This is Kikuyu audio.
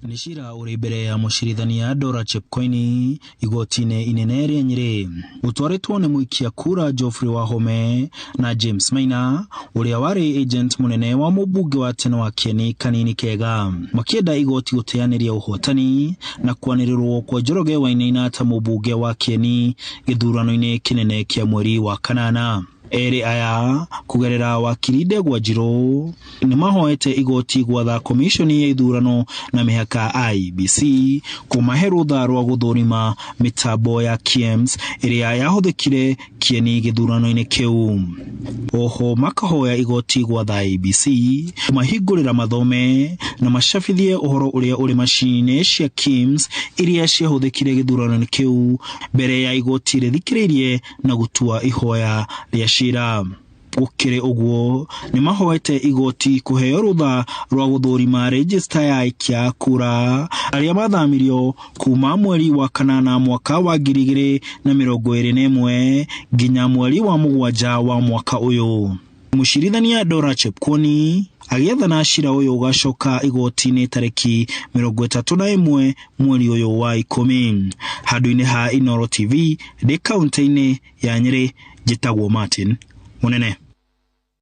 Nĩ cira ũrĩ mbere ya mũcirithania Dora Chepkoini igoti-inĩ inene rĩa Nyĩrĩ. Ũtwarĩtwo nĩ mũikia kura Geoffrey Wahome na James Maina ũrĩa warĩ agent mũnene wa mũmbunge wa tene wa Kieni Kanini Kega, makĩenda igoti gũteanĩria ũhotani na kwanĩrĩrwo kwa Njoroge Wainaina ta mũmbunge wa Kieni gĩthurano-inĩ kĩnene kĩa mweri wa kanana. Erĩ aya kũgerera wakiri Ndegwa Njirũ nĩ mahoete igoti gwatha komiconi ya ithurano na mĩhaka IEBC kũmahe rũtha rwa gũthũrima mĩtambo ya KIEMS ĩrĩa yahũthĩkire Kieni gĩthurano-inĩ kĩu. Oho makahoya igoti gwatha IEBC kũmahingũrĩra mathome na macabithie ũhoro ũrĩa ũrĩ macini-inĩ cia KIEMS iria ciahũthĩkire gĩthurano-inĩ kĩu mbere ya igoti rĩthikĩrĩirie na gũtua ihoya rĩa cira. Gũkĩrĩ ũguo, nĩ mahoete igoti kũheo rũtha rwa gũthũrima rejista ya aikia a kura arĩa mathamirio kuma mweri wa kanana mwaka wa 2021 nginya mweri wa mũgwanja wa mwaka ũyũ. Mũcirithania Dora Chepkwony agĩathana cira ũyũ ũgacoka igoti-inĩ tarĩki 31 mweri ũyũ wa 10. Handũ-inĩ ha Inooro TV ndĩ kaũntĩ-inĩ ya Nyĩrĩ, njĩtagwo Martin Mũnene.